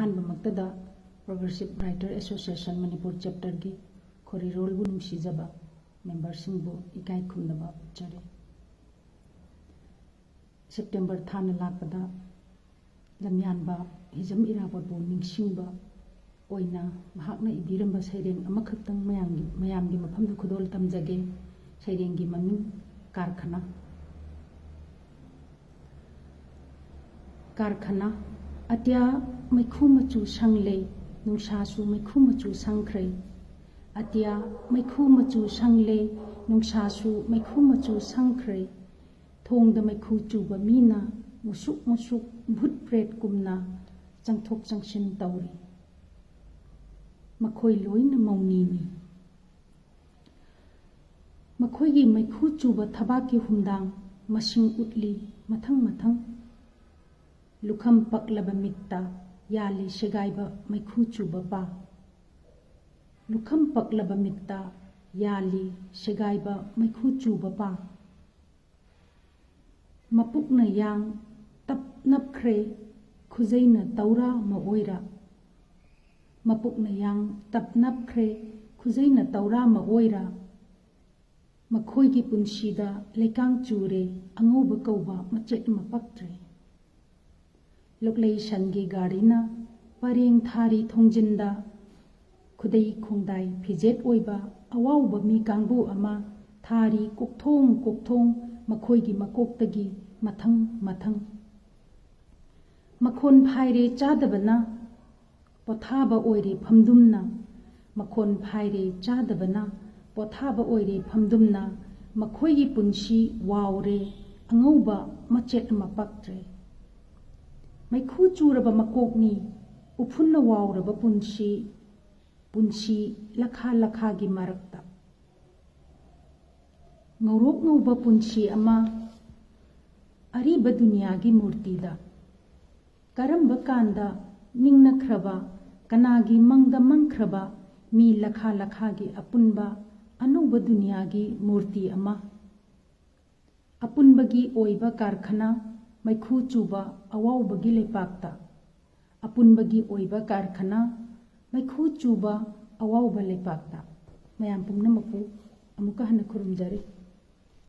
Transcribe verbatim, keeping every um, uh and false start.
ꯑꯍꯥꯟꯕꯃꯛꯇꯗ Progressive Writer Association Manipur ꯆꯦꯞꯇꯔꯒꯤ ꯈꯣꯔꯤꯔꯣꯜꯕꯨ ꯅꯨꯡꯁꯤꯖꯕ ꯃꯦꯝꯕꯔꯁꯤꯡꯕꯨ ꯏꯀꯥꯏ ꯈꯨꯝꯅꯕ ꯎꯠꯆꯔꯤ꯫ ꯁꯦꯞꯇꯦꯝꯕꯔ ꯊꯥꯅ ꯂꯥꯛꯄꯗ ꯂꯝꯌꯥꯟꯕ ꯍꯤꯖꯝ ꯏꯔꯥꯕꯣꯠꯄꯨ ꯅꯤꯡꯁꯤꯡꯕ ꯑꯣꯏꯅ ꯃꯍꯥꯛꯅ ꯏꯕꯤꯔꯝꯕ ꯁꯩꯔꯦꯡ ꯑꯃꯈꯛꯇꯪ ꯃꯌꯥꯝꯒꯤ, ꯃꯌꯥꯝꯒꯤ ꯃꯐꯝꯗ ꯈꯨꯗꯣꯜ ꯇꯝꯖꯒꯦ꯫ ꯁꯩꯔꯦꯡꯒꯤ ꯃꯃꯤꯡ ꯀꯥꯔꯈꯅꯥ꯫ ꯀꯥꯔꯈꯅꯥ꯫ ꯑꯇꯤꯌꯥ ꯃꯩꯈꯨ ꯃꯆꯨ ꯁꯪꯂꯦ, ꯅꯨꯡꯁꯥꯁꯨ ꯃꯩꯈꯨ ꯃꯆꯨ ꯁꯪꯈ꯭ꯔꯦ꯫ ꯑꯇꯤꯌꯥ ꯃꯩꯈꯨ ꯃꯆꯨ ꯁꯪꯂꯦ, ꯅꯨꯡꯁꯥꯁꯨ ꯃꯩꯈꯨ ꯃꯆꯨ ꯁꯪꯈ꯭ꯔꯦ꯫ ꯊꯣꯡꯗ ꯃꯩꯈꯨ ꯆꯨꯕ ꯃꯤꯅ ꯃꯨꯁꯨꯛ ꯃꯨꯁꯨꯛ ꯚꯨꯠ ꯄ꯭ꯔꯦꯠꯀꯨꯝꯅ ꯆꯪꯊꯣꯛ ꯆꯪꯁꯤꯟ ꯇꯧꯔꯤ꯫ ꯃꯈꯣꯏ ꯂꯣꯏꯅ ꯃꯧꯅꯤꯅꯤ꯫ ꯃꯈꯣꯏꯒꯤ ꯃꯩꯈꯨ ꯆꯨꯕ ꯊꯕꯥꯛꯀꯤ ꯍꯨꯝꯗꯥꯡ ꯃꯁꯤꯡ ꯎꯠꯂꯤ ꯃꯊꯪ ꯃꯊꯪ꯫ ꯂꯨꯈꯝ ꯄꯛꯂꯕ ꯃꯤꯠꯇ ꯌꯥꯜꯂꯤ ꯁꯦꯒꯥꯏꯕ ꯃꯩꯈꯨ ꯆꯨꯕ ꯄꯥ꯫ ꯂꯨꯈꯝ ꯄꯛꯂꯕ ꯃꯤꯠꯇ ꯌꯥꯜꯂꯤ ꯁꯦꯒꯥꯏꯕ ꯃꯩꯈꯨ ꯆꯨꯕ ꯄꯥ꯫ ꯃꯄꯨꯛꯅ ꯌꯥꯡ ꯇꯞ ꯅꯞꯈ꯭ꯔꯦ, ꯈꯨꯖꯩꯅ ꯇꯧꯔꯥ ꯃꯑꯣꯏꯔ꯫ ꯃꯄꯨꯛꯅ ꯌꯥꯡ ꯇꯞ ꯅꯞꯈ꯭ꯔꯦ, ꯈꯨꯖꯩꯅ ꯇꯧꯔꯥ ꯃꯑꯣꯏꯔ꯫ ꯃꯈꯣꯏꯒꯤ ꯄꯨꯟꯁꯤꯗ ꯂꯩꯀꯥꯡ ꯆꯨꯔꯦ, ꯑꯉꯧꯕ ꯀꯧꯕ ꯃꯆꯦꯠ ꯑꯃ ꯄꯛꯇ꯭ꯔꯦ꯫ ꯂꯣꯛꯂꯩ ꯁꯟꯒꯤ ꯒꯥꯔꯤꯅ ꯄꯔꯦꯡ ꯊꯥꯔꯤ ꯊꯣꯡꯖꯤꯟꯗ ꯈꯨꯗꯩ ꯈꯣꯡꯗꯥꯏ ꯐꯤꯖꯦꯠ ꯑꯣꯏꯕ ꯑꯋꯥꯎꯕ ꯃꯤ ꯀꯥꯡꯕꯨ ꯑꯃ ꯊꯥꯔꯤ ꯀꯣꯛꯊꯣꯡ ꯀꯣꯛꯊꯣꯡ ꯃꯈꯣꯏꯒꯤ ꯃꯀꯣꯛꯇꯒꯤ ꯃꯊꯪ ꯃꯊꯪ꯫ ꯃꯈꯣꯟ ꯐꯥꯏꯔꯦ ꯆꯥꯗꯕꯅ ꯄꯣꯊꯥꯕ ꯑꯣꯏꯔꯦ ꯐꯝꯗꯨꯝꯅ꯫ ꯃꯈꯣꯟ ꯐꯥꯏꯔꯦ ꯆꯥꯗꯕꯅ ꯄꯣꯊꯥꯕ ꯑꯣꯏꯔꯦ ꯐꯝꯗꯨꯝꯅ꯫ ꯃꯈꯣꯏꯒꯤ ꯄꯨꯟꯁꯤ ꯋꯥꯎꯔꯦ, ꯑꯉꯧꯕ ꯃꯆꯦꯠ ꯑꯃ ꯄꯛꯇ꯭ꯔꯦ꯫ ꯃꯩꯈꯨ ꯆꯨꯔꯕ ꯃꯀꯣꯛꯅꯤ, ꯎꯐꯨꯟꯅ ꯋꯥꯎꯔꯕ ꯄꯨꯟꯁꯤ, ꯄꯨꯟꯁꯤ ꯂꯈꯥ ꯂꯈꯥꯒꯤ ꯃꯔꯛꯇ꯫ ꯉꯧꯔꯣꯛ ꯉꯧꯕ ꯄꯨꯟꯁꯤ ꯑꯃ ꯑꯔꯤꯕ ꯗꯨꯅꯤꯌꯥꯒꯤ ꯃꯨꯔꯇꯤꯗ꯫ ꯀꯔꯝꯕ ꯀꯥꯟꯗ ꯅꯤꯡꯅꯈ꯭ꯔꯕ, ꯀꯅꯥꯒꯤ ꯃꯪꯗ ꯃꯪꯈ꯭ꯔꯕ ꯃꯤ ꯂꯈꯥ ꯂꯈꯥꯒꯤ ꯑꯄꯨꯟꯕ ꯑꯅꯧꯕ ꯗꯨꯅꯤꯌꯥꯒꯤ ꯃꯨꯔꯇꯤ ꯑꯃ꯫ ꯑꯄꯨꯟꯕꯒꯤ ꯑꯣꯏꯕ ꯀꯥꯔꯈꯅꯥ, ꯃꯩꯈꯨ ꯆꯨꯕ ꯑꯋꯥꯎꯕꯒꯤ ꯂꯩꯄꯥꯛꯇ꯫ ꯑꯄꯨꯟꯕꯒꯤ ꯑꯣꯏꯕ ꯀꯥꯔꯈꯅꯥ, ꯃꯩꯈꯨ ꯆꯨꯕ ꯑꯋꯥꯎꯕ ꯂꯩꯄꯥꯛꯇ ꯃꯌꯥꯝ ꯄꯨꯝꯅꯃꯛꯄꯨ ꯑꯃꯨꯛꯀ ꯍꯟꯅ ꯈꯨꯔꯨꯝꯖꯔꯤ꯫